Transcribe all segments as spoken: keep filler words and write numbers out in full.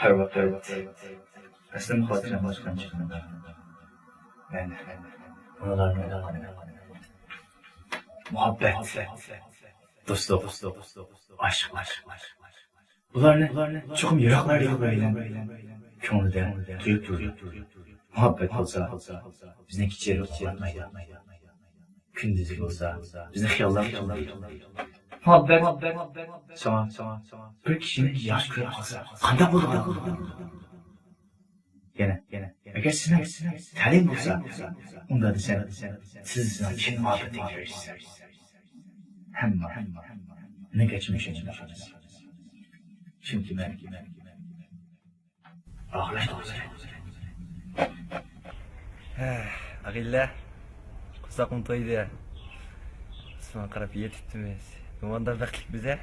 ھەر ۋاقىت ئەسلىمە خاتىرەم باشقان چىقمىدى. مەن ئۇلارنى مۇھەببەت، دوستلۇق، ئاشىق، ئاشىق، ئاشىق. بۇلارنى چوقۇم يىراقلاردا يوق بىلگەن كۆڭلىدە تۇيۇپ تۇردى. مۇھەببەت بولسا بىزنى كېچىلەرگە ئۇخلاتمايدۇ. كۈندۈزى بولسا بىزنى خىياللارغا چۆمدۈرىدۇ. مۇھەببەت ساڭا بىر كىشىنى ياخشى كۆرۈپ قالسا قانداق بولىدۇ؟ يەنە، يەنە، ئەگەر سېنىڭ تەلىيىڭ بولسا، ئۇندا دېسەم، سىز سېنىڭ كىم ئادىتىڭ كۆرۈشسە، ھەممە، ھەممە، ھەممە، نېگاتىپ چۈشەنچىنى قىلىسىز. چۈنكى مەن، مەن، مەن، ئاخىرلاشتۇق. ھە، ئاغىنىلەر، قورساقمۇ تويدى. ئاسمانغا قاراپ يېتىپتىمىز. نېمانداق بەختلىكمىز ھە؟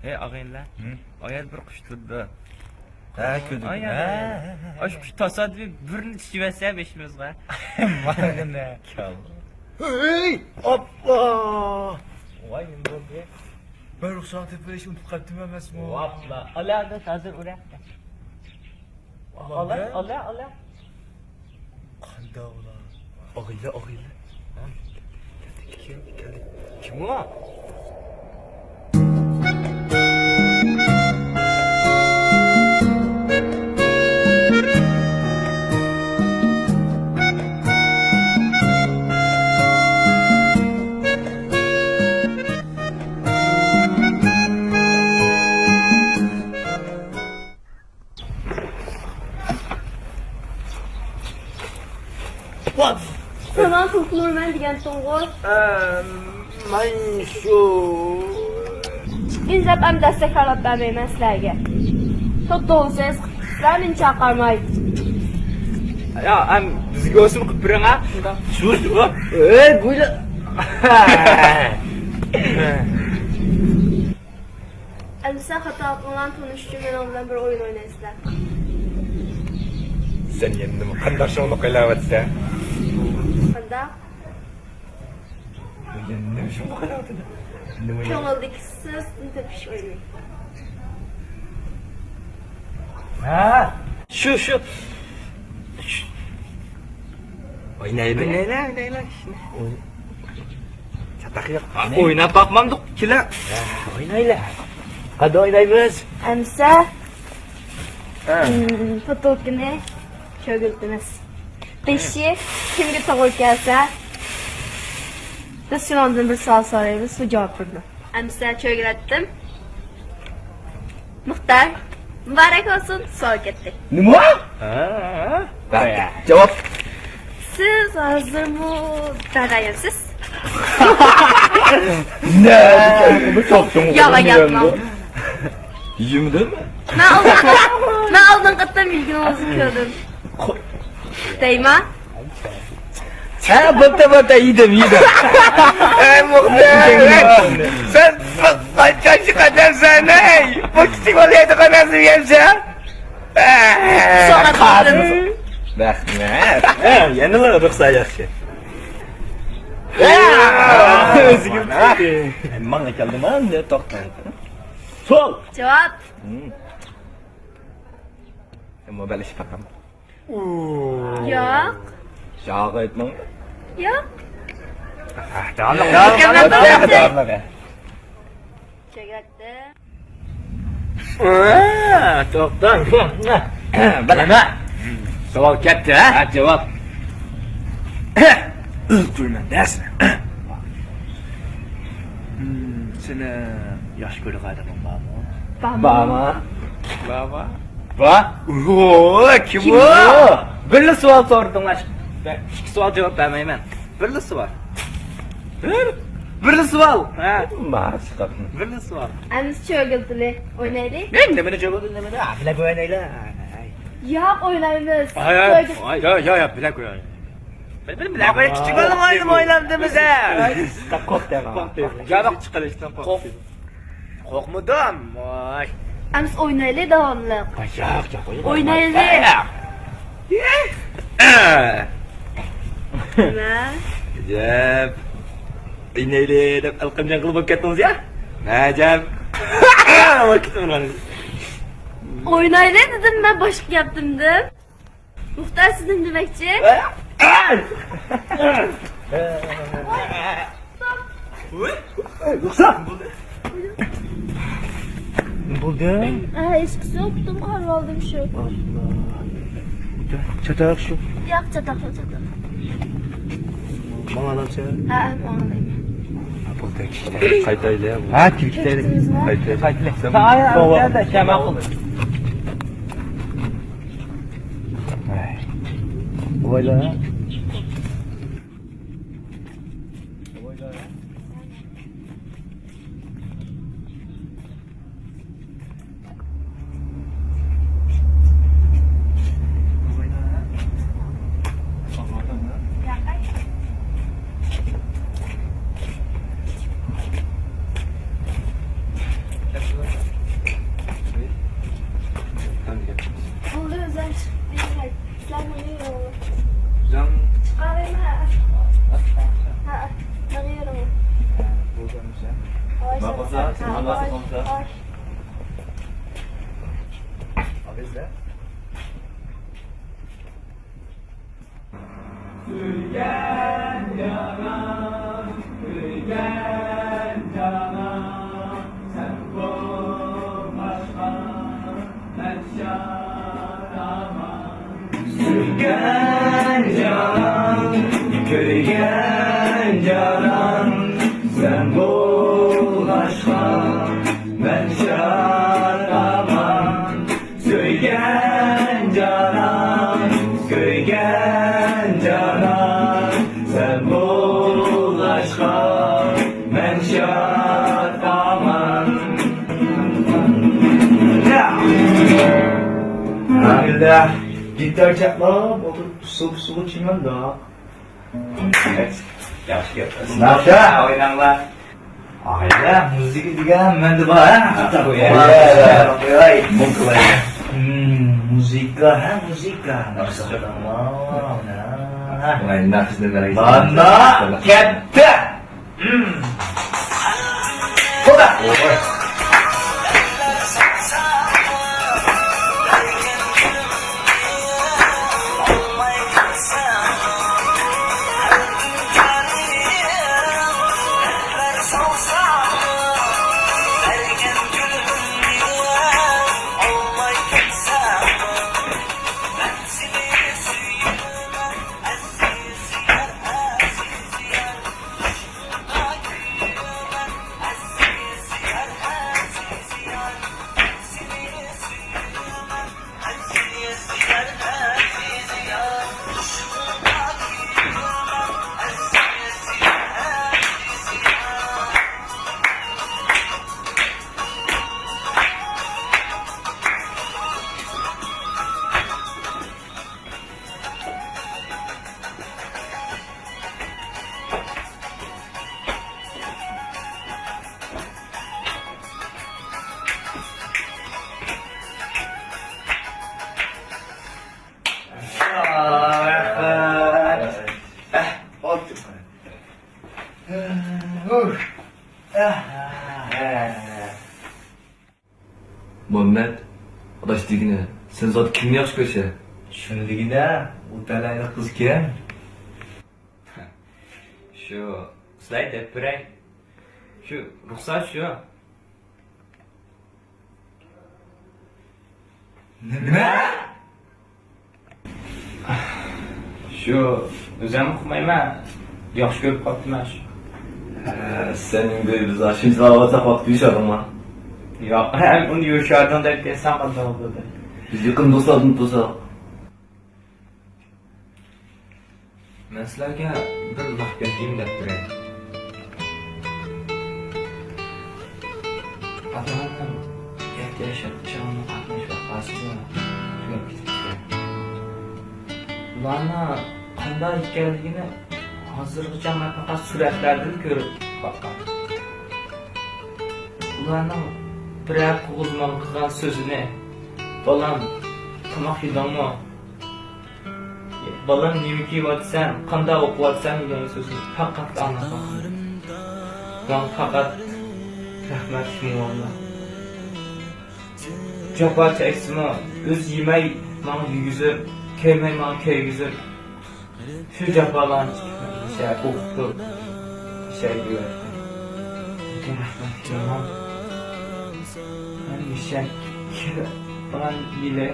ھەي، ئاغىنىلەر، ھە؟ ئايال بىر قۇش تۇرىدۇ. ھە، كۆردۈم. ئايال، ھە، ئايال. ھە، ھە، ھە. ئاشۇ قۇش تاسادىپىي بىرنى چىچىۋەتسە بېشىمىزغا. مانا نە. كال. ھەي، ئاپپا! ۋاي، نېمە بولدى؟ مەن رۇخسار تېپىپ بېرىشنى ئۇنتۇپ قاپتىمەن ئەمەسمۇ؟ ۋاپلا. ئالا، ھازىر ئۇرە. ئالا، ئالا، ئالا. قانداق ئۇلار؟ ئاغىلە، ئاغىلە. كەلدى، كەلدى، كەلدى. كىم ئۇ؟ ساڭا پۇل قىلۇرمەن دېگەنتىڭغۇ؟ ئەم، مەن شۇ. ئىزدەپ ئەم دەستەك خەلەت بەرمەيمەن سىلەرگە. توختىسىز، سىلەر مېنى چاقىرماي. يا، ئەم بىزگە بولسىمۇ قىلىپ بېرىڭ ھە. شۇ، شۇ. ئەي، بۇيلا. ئەمدى سەن خاتا قىلغان تونۇش ئۈچۈن مېنىڭ بىلەن بىر ئويۇن ئوينايسىلەر. سەن يەنە نېمە قانداق شوڭلۇق ئويلاۋاتىسەن؟ قانداق؟ يەنە نېمە شوڭلۇق ئويلاۋاتىدۇ؟ نېمە ئويلاۋاتىدۇ؟ كۆڭۈلدىكى سۆزنى تېپىش ئويۇنى. ھە؟ شۇ، شۇ. ئوينايلى. ئوينايلى، ئوينايلى. چاتاق يوق. ئويناپ باقمامدۇق، كېلە. ئوينايلى. قانداق ئوينايمىز؟ ئەمسە، ھە. مم، پوتولكىنى چۆگىلىتىمىز. بېشى كىمگە توغرا كەلسە، بىز شۇنىڭدىن بىر سوئال سورايمىز، ئۇ جاۋاب بېرىدۇ. ئەمسە چۆگىلەتتىم. مۇختار، مۇبارەك بولسۇن، سوئال كەتتى. نېمە؟ ھە؟ جاۋاب. سىز ھازىرمۇ داغايامسىز؟ نە؟ يالا گەپمۇ. يېمىدىڭمۇ؟ مەن ئالدىن، مەن ئالدىنقى قېتىم يېگىنىڭىزنى كۆردۈم. دەيما؟ ھە، بوپتۇ، بوپتۇ، يېدىم، يېدىم. ئەي، مۇختار، سەن قاچان چىقىدىسەن، ئەي؟ بۇ كىچىك بالا يەيدىغان نەرسىنى يەمسەن. رەھمەت. ھە، يەنىلا رۇخسار ياخشى. ھە، ئۆزىگە. ماڭا كەلدىم، ئەمدى توختاڭ. سول. جاۋاب. ھىم. مۇبالىغە قىلىپ باقاي. ياق. ياق ئېيتماڭ. ياق. داۋاملىق، داۋاملىق، داۋاملىق. چۆگەتتى. توختاڭ. بىلىمەن. سوئال كەتتى، ھە؟ ھە، جاۋاب. ئۆلتۈرىمەن دەسىنى. سېنى ياخشى كۆرىدىغان ئادىمىڭ بارمۇ؟ بارمۇ؟ بارمۇ؟ بارمۇ؟ بار. ئوھو، كىم ئۇ؟ بىرلا سوئال سورىدىڭلار. ئىككى سوئال جاۋاب بەرمەيمەن. بىرلا سوئال. بىر، بىرلا سوئال. ھە. بىرلا سوئال. ئەمىسە چۆگىلىتىلى ئوينايلى. نېمىنى چۆگىلىتىلى، نېمىنى؟ ھە، بىلەك ئوينايلى. ياق، ئوينايمىز. ھاي، ھاي، ياق، ياق، ياق، بىلەك ئوينايلى. بىر، بىر، بىلەك ئوينايلى. كىچىك بالىنى ئوينىدىم، ئوينامدىم بىزە. قورق دەڭ. قورق دەڭ. ياق، چىقىرىشتىن قورق. قورقمىدىم. ۋاي. ئەمىسە ئوينايلى داۋاملىق. ياق، ياق، ئوينايلى. نېمە؟ ئەجەب. ئوينايلى دەپ ئەلقەمجان قىلىپ بولۇپ كەتتىڭىز يا؟ ئەجەب. ئوينايلى دېدىم مەن باشقا گەپ دېمىدىم. مۇختار، سىز نېمە دېمەكچى؟ رۇخسار! نېمە بولدى؟ ھە، ھېچقىسى يوق، پۇتۇم قارىۋالدىم شۇ. چاتاق شۇ. ياق، چاتاق يوق، چاتاق. ماڭالايچۇ؟ ھە، ماڭالايمەن. قايتايلى. ھە، كېتەيلى. كەتتىڭىزمۇ؟ قايتايلى. قايتايلى. سەن بۇ، بۇ، بۇ، بۇ. ھەي. بوۋايلار. بولدى، ئۆزۈم چىقىپ كېتەي. سىلەر مېنى يوللاڭ. جان. چىقالايمەن. ھە، مېنى يوللاڭ. بولدى، ئەمىسە. ھوي، ماقۇل، ساڭا، ساڭا ماقۇل، ساڭا. ھوي. سۆيگەن جانان، كۆيگەن جانان، سەن بولماشقا مەن شاد ئامان. سۆيگەن جانان، كۆيگەن جانان، سەن بولماشقا مەن شاد ئامان. سۆيگەن جانان، كۆيگەن جانان، سەن بولغاچقا مەن شاد ئامان. ھەمدە گىتار چاپلاپ ئولتۇرۇپ، ئۇسسۇل-پۇسسۇلغا چۈمۈلدۇق. ياخشى گەپ. ناخشا ئويناڭلار. ئايلە، مۇزىكا دېگەن مەندە بار، ھە؟ ھە، قوياي. قوياي. قوياي. مۇزىكا، ھە، مۇزىكا. ناخشا. ۋاي، ناخشىنى بەرگىن. مانا كەتتى. تودا. مۇھەممەت، ئاداش دېگىنە، سەن زادى كىمنى ياخشى كۆرىسەن؟ شۇنى دېگىنە، ئۇ تەلەيلىك قىز كىم؟ شۇ، سىلەي دەپ بېرەي. شۇ، رۇخسار شۇ. نېمە؟ شۇ، ئۆزۈم ئۇقمايمەن. ياخشى كۆرۈپ قاپتىمەن شۇ. ھە، سەن بىز ئاشۇ زاۋۇتتا قاپتۇ يوشۇردۇڭما؟ ياق، ھەم ئۇنى يوشۇردۇڭ دەپ كەتسەڭ قانداق بولىدۇ؟ بىز يېقىن دوستلاردىن تۇرساق. مەن سىلەرگە بىر لاپ گەپ دەپ بېرەي. ئاتىلارنىڭ يەتتە ياشلىق چېغىمدا قاتناش ۋەقەسىدە تۈگەپ كېتىپتىكەن. ئۇلارنىڭ قانداق ئىكەنلىكىنى ھازىرغىچە مەن پەقەت سۈرەتلەردىن كۆرۈپ باققان. ئۇلارنىڭ بىرەر قوغۇزماڭ قىلغان سۆزىنى، «بالام، تاماق يېدىڭمۇ؟ بالام، نېمە كىيىۋاتىسەن؟ قانداق ئوقۇۋاتىسەن؟» دېگەن سۆزنى پەقەت ئاڭلاپ باققان. ماڭا پەقەت رەھمەتلىك مۇئەللىم. جاپا چەكسىمۇ، ئۆزى يېمەي ماڭا يېگۈزۈپ، كىيمەي ماڭا كىيگۈزۈپ، شۇ جاپالارنى چېكىپ مەن مۇشۇ يەرگە ئوقۇپ تۇرۇپ، مۇشۇ يەرگە يۈرەتتىم. لېكىن رەھمەتلىك ئىمام، مەن مۇشۇ يەرگە كىرىپ بارغان يىلى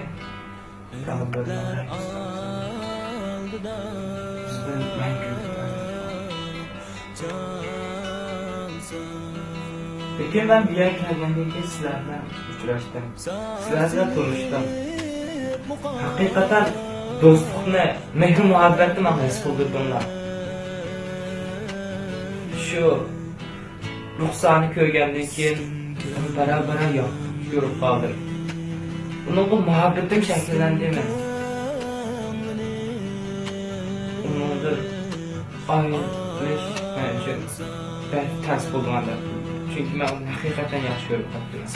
كامېرنىڭ رەڭگى بىزدىن مەڭگۈ. لېكىن مەن بۇ يەرگە كەلگەندىن كېيىن سىلەر بىلەن ئۇچراشتىم. سىلەر بىلەن تونۇشتۇم. ھەقىقەتەن دوستلۇقنى، مېھرى-مۇھەببەتنى ماڭا ھېس قىلدۇردۇڭلار. شۇ رۇخسارنى كۆرگەندىن كېيىن بارا-بارا ياقتۇرۇپ قالدىم. ئۇنىڭغا مۇھەببىتىم شەكىللەندى مېنىڭ. ئۇنىڭدىن ئايرىلىش مەن ئۈچۈن بەك تەس بولىدىغان گەپ. چۈنكى مەن ئۇنى ھەقىقەتەن ياخشى كۆرۈپ قاپتىمەن.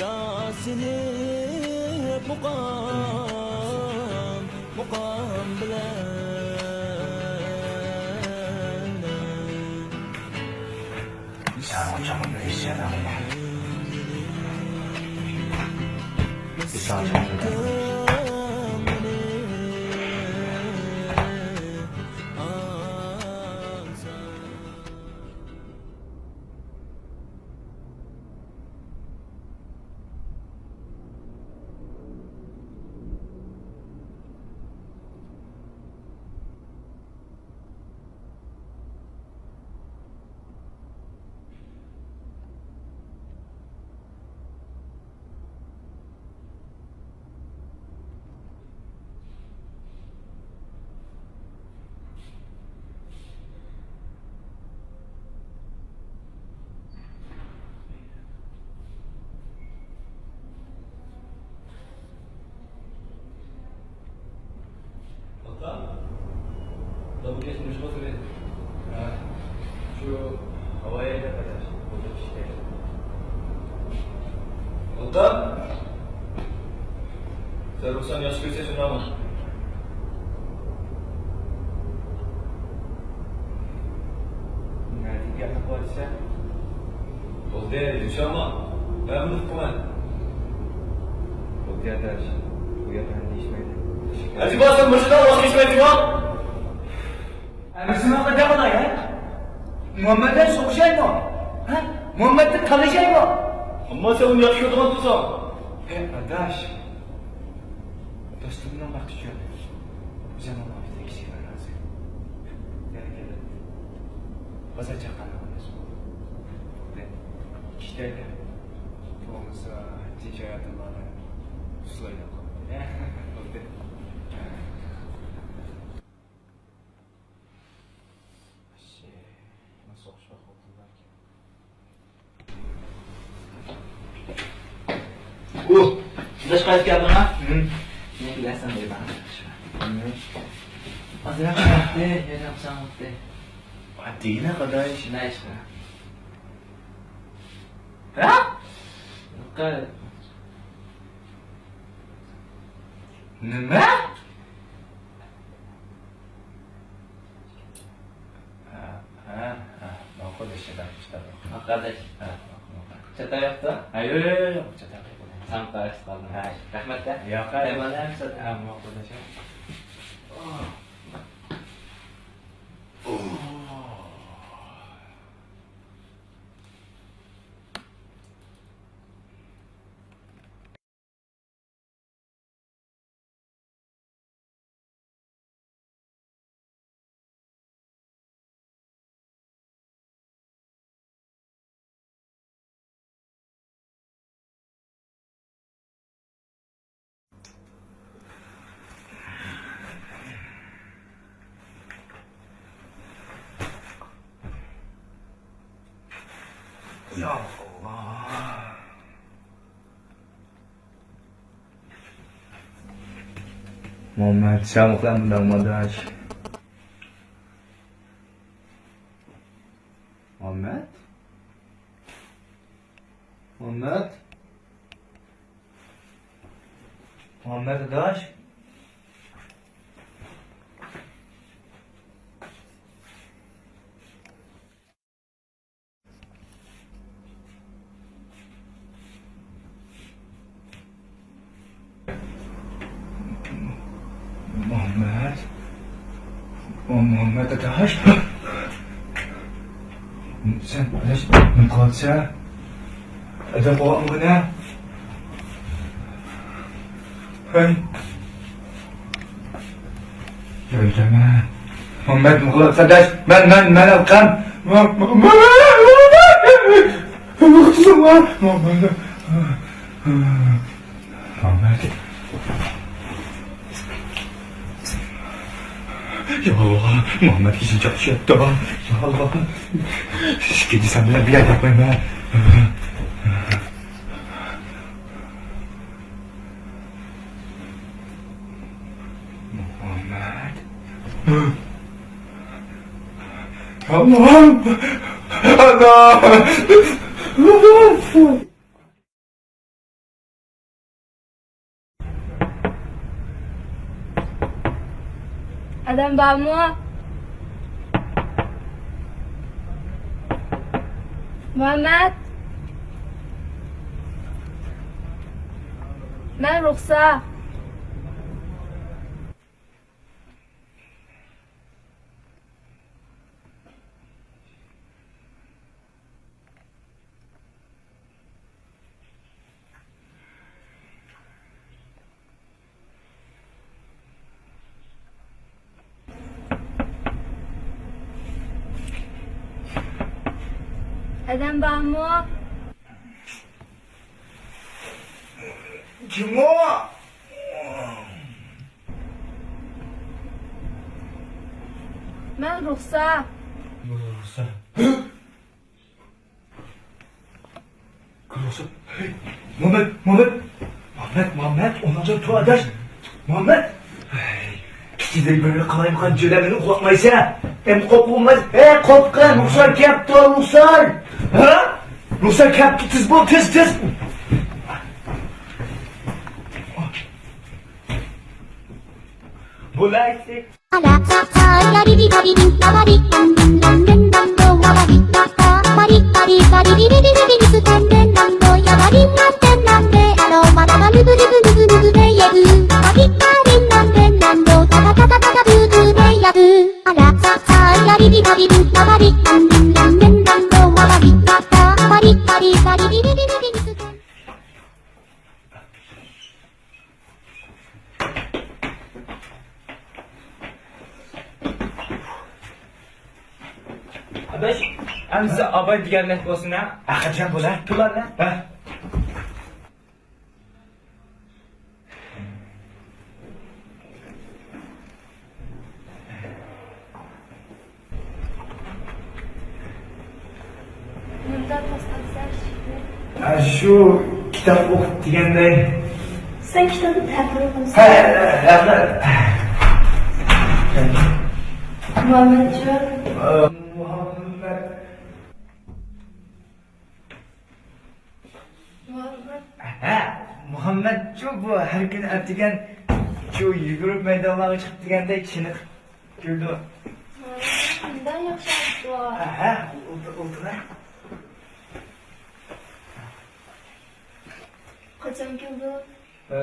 ئاتا، داۋۇت يەسىن نېمىشقا سۆرەيدۇ؟ ھە، شۇ ھاۋايى دەپ ئاتاش، بۇ ئىشتە. ئاتا، سەن رۇخسارنى ياخشى كۆرسەن شۇنداقمۇ؟ نەدىكى ئەخبار دېسە؟ بولدى، يۇمشالما. مەن بۇنى قىلىمەن. بولدى ئاداش، بۇ ياق ئەمدى دېيىشمەيدۇ. ئەجەبا سەن مۇشۇنداق ۋاز كەچمەيدىغۇ؟ ئەمىسىنىڭ قىلىدىغىنى ھە؟ مۇھەممەدنى سوقۇشايمۇ؟ ھە؟ مۇھەممەدنى تالىشايمۇ؟ ئەمما سەن ئۇنى ياخشى كۆرىدىغان تۇرساڭ. ھەي ئاداش، دوستۇمنىڭ بەختى ئۈچۈن بىزنىڭ مۇھەببىتىگە كىشىلەر رازى. يەنە كېلىپ بازار چاققانلىق ئەمەس بۇ. ئىشتەيلى. بولمىسا جىنسىي ھاياتىملارنى ئۇسسۇل ئايلاپ قالدى. بولدى. ئۇھ! شۇنداق قايتىپ كەلدىڭ ھە؟ ھىم. مېنى بىلەسەن دەيمەن. ھىم. ئازراق قايتتى، يەنە قىساڭلىقتى. دېگىنە قاداش. شۇنداق ئىشقا. ھە؟ يوق. نېمە؟ ھە، ھە، ھە، ماقۇل ئىش، ئاداش، ئىشلار. ماقۇل ئاداش. ھە، ماقۇل، ماقۇل. چاتاق يوقتا؟ ھە، يوق، يوق، يوق، چاتاق يوق. ساڭا قاراشقا قالدىم. ھە. رەھمەت دە. ياق، ھە. دەم ئالىمەن، چاتاق. ھە، ماقۇل ئاداش. يا الله. مۇھەممەد، سەن ئۇخلامىدىڭمۇ ئاداش؟ مۇھەممەد؟ مۇھەممەد؟ مۇھەممەد ئاداش؟ مۇھەممەت ئاداش. سەن ئاداش نېمە قىلىۋاتىسەن؟ ئادەم قوۋاتمىغىنە. ھەي. يايدىمەن. مۇھەممەت نېمە قىلىۋاتىسەن ئاداش؟ مەن، مەن، مەن ئالقام. مۇھەممەت. يا ئاللا، مۇھەممەت كېچىنى چاقچىياپتۇ. يا ئاللا، كېچە سەن بىلەن بىر يەردە ياتمايمەن. مۇھەممەت. يا ئاللا، ئانا. ئادەم بارمۇ؟ مۇھەممەد. مەن رۇخسار. ئادەم بارمۇ؟ كىم ئۇ؟ مەن رۇخسار. رۇخسار. كۆرۈڭسىز. ھەي، مۇھەممەد، مۇھەممەد. مۇھەممەد، مۇھەممەد، ئوڭدىن تۇر ئاداش. مۇھەممەد. ھەي، كىچىكلىرى بىر قالايمىقان جۆلە مېنى ئۇخلاتمايسەن. ئەمدى قوپقۇمايسەن. ھەي، قوپقىن، رۇخسار كەپتۇ، رۇخسار. ھە؟ رۇخسار كەپتۇ، تېز بول، تېز، تېز. بولايسى. ئاداش، ئەمىسە ئاباي دېگەندەك بولسۇن ھە. ئەخەتجان بولە. پۇللارنى. ھە. نېمىدە توختاپسەن؟ ھە، شۇ كىتاب ئوقۇپ دېگەندەي. سەن كىتابنى تەتۈر ئوقۇمسەن؟ ھە، ھە، ھە. مۇھەممەتچۇ؟ ئە، مۇھەممەت. مۇھەممەت. ھە، مۇھەممەتچۇ بۇ ھەر كۈنى ئەتىگەن شۇ يۈگۈرۈپ مەيدانلارغا چىقىپ دېگەندەك چېنىقىپ كېلىدۇ. ھە، شۇنداق ياخشى ئادىتى بار. ھە، ھە، ئولتۇر، ئولتۇر، ھە. قاچان كېلىدۇ؟ ئە،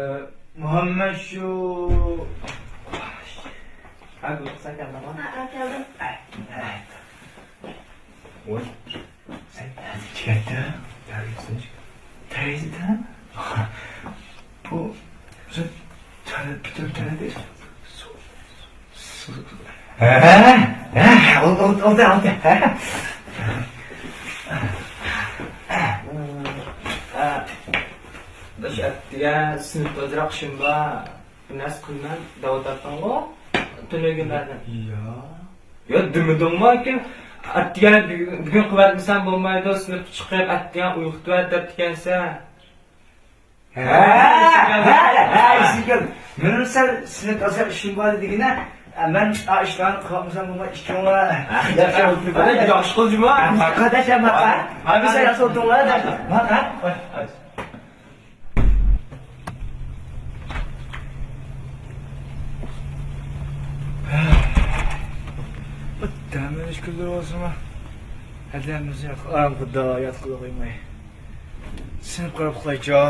مۇھەممەت شۇ. ھە، بۇيرۇقسان كەلدىڭمۇ؟ ھە، ھە، كەلدىم. ھە، ھە. ۋاي، سەن نەدە چىقاتتىڭ؟ دەرۋازىدىن چىقتىم. دەرۋازىدىن؟ بۇ، سەن تەنە، پۈتۈن تەنە دەيسەن. ھە، ھە، ئولتۇر، ئولتۇر، ئولتۇر، ھە. بىر ئەتىگەن سىنىپتا ئازراق ئىشىم بار، بىر نەرسە قىلىمەن دەۋاتاتتىڭغۇ تۈنۈگۈنلەردىن. يا. يا، دېمىدىڭمۇ ئاكا؟ ئەتىگەن بۈگۈن، بۈگۈن قىلىۋەتمىسەم بولمايدۇ، سىنىپقا چىقىپ ئەتىگەن ئۇيقۇتۇۋەت دەپتىكەنسەن. ھە، ھە، ھە، ئېسىگە كەلدى. مېنىڭ سەل سىنىپ ئازراق ئىشىم بار دېگىنە، مەن ئا ئىشلارنى قىلالمىسام بولماي ئىككىڭلار. ھە، ياخشى قىلدىڭ جۇما. قارداش، ماقا. ھە، بىز ياخشى ئولتۇرۇڭلار، قارداش. ماقا. دەم ئېلىش كۈنلىرى بولسىمۇ، ھەدەمىز يوق، ئارام خۇدا ياتقىلى قويماي. سىنىپ قاراپ ئۇخلايچۇ.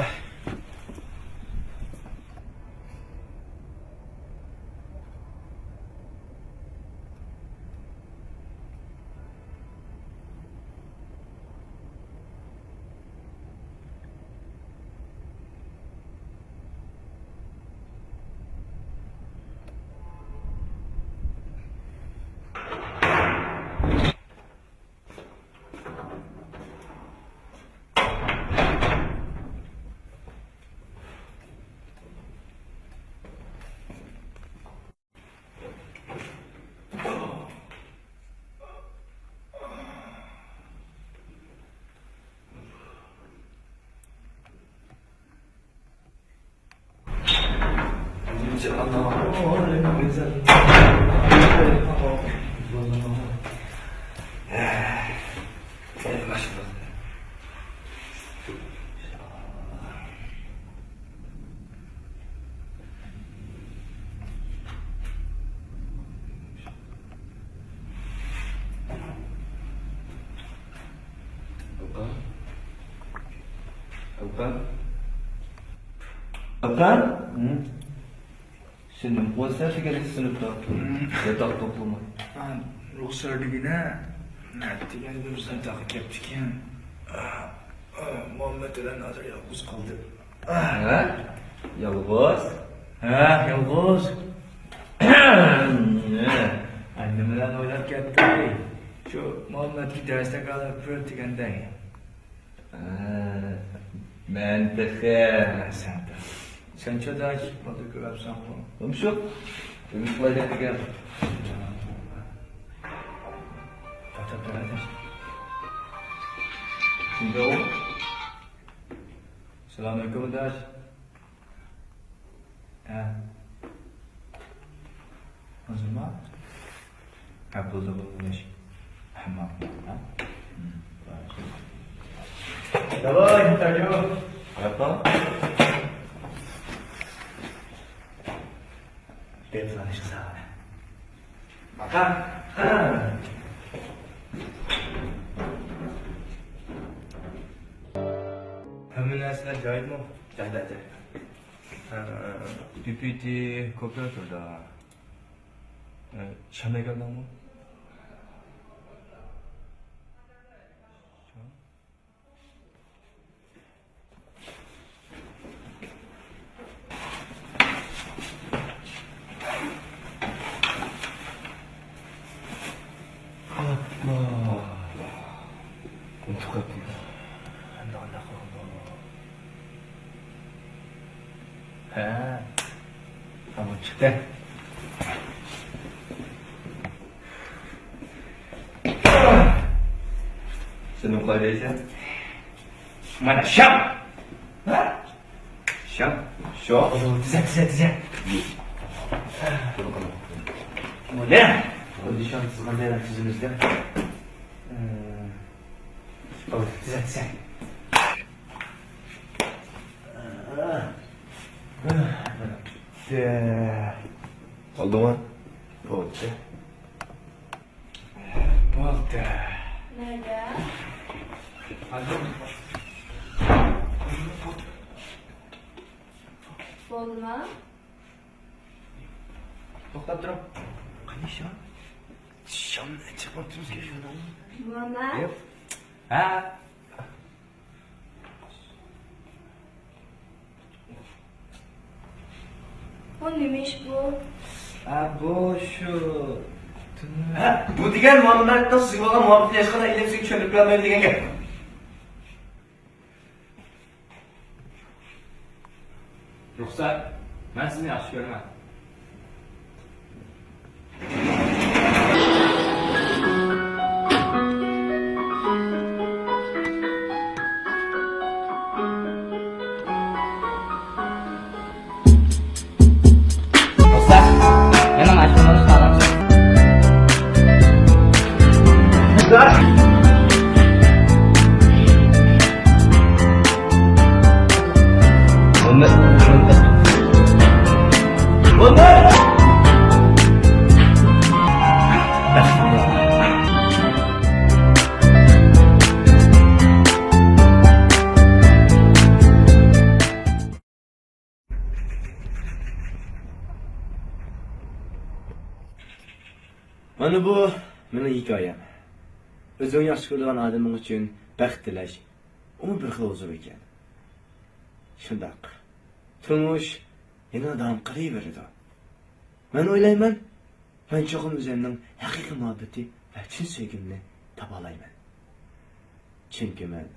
ئاكا. ئاكا. ئاكا. سېنىڭ قول سەتلىگەن سىنىپتا ياتاق توپلىما. رۇخسار دېگىنە، نەدە دېگەندە بىر سەتاققا كەپتىكەن. مۇھەممەت بىلەن ھازىر يالغۇز قالدى. ھە؟ يالغۇز؟ ھە، يالغۇز. ئەي، نېمىلەرنى ئويلاپ كەتتىڭ؟ شۇ مۇھەممەتكە دەرسلىك ئالىپ بېرىپ دېگەندەك. ھە، مەن تېخى. سەن تېخى. سەن چاداش، بالدۇر كۆرۈۋاپسەنغۇ. نېمە شۇ؟ نېمە قىلاي دەپ كەلگەن؟ توختاپ تۇر، ئاداش. كىمدە ئۇ؟ سالام ئەلەيكۇم، ئاداش. ھە. ھازىرما؟ ھە، بولدى، بولدى، ئاداش. ھە، ماقۇل، ھە؟ داۋاي، ئىنتەرۋيۇ. قاراپ قال. دەپ تۇرۇڭ، ئىشقىلىپ. باقا. ھەممە نەرسىلەر جايىدىمۇ؟ جايدا، جايدا. ھە، پى پى تى كومپيۇتېردا. ھە، شام ئەكەلدىڭمۇ؟ شام؟ ئاپپا. ئۇنتۇپ قاپتىمەن. ئەمدى قانداق قىلغىلى بولىدۇ؟ ھە. تامام چىقتى. سېنىڭ قايدا ئىشەن؟ مانا شام! ھە؟ شام؟ شو؟ تىزە، تىزە، تىزە. بۇ نە؟ خۇددى شام تىزغاندەك تىزىمىزدە. تىزە، تىزە. بولدىمۇ؟ بولدى. بولدى. نەدە؟ بولدىما؟ توختاپ تۇرۇڭ. قېنى شام؟ شام چىقماپتىمىزكى شۇنداق. ماما. ھە. بۇ نېمە ئىش بۇ؟ ھە، بۇ شۇ. ھە، بۇ دېگەن مۇھەممەدنىڭ سىزگە بولغان مۇھەببىتىنى ھېچقانداق ئىلىم سىزگە چۈشەندۈرۈپ بېرەلمەيدۇ دېگەن گەپ. رۇخسار، مەن سىزنى ياخشى كۆرىمەن. رۇخسار، مېنىڭ ئاشۇ نومۇرنى ساڭا. مانا بۇ مېنىڭ ھېكايەم. ئۆزۈڭ ياخشى كۆرىدىغان ئادىمىڭ ئۈچۈن بەخت تىلەش، ئۇمۇ بىر خىل ھۇزۇر ئىكەن. شۇنداق، تۇرمۇش يەنىلا داۋام قىلىۋېرىدۇ. مەن ئويلايمەن، مەن چوقۇم ئۆزۈمنىڭ ھەقىقىي مۇھەببىتى ۋە چىن سۆيگۈمنى تاپالايمەن. چۈنكى مەن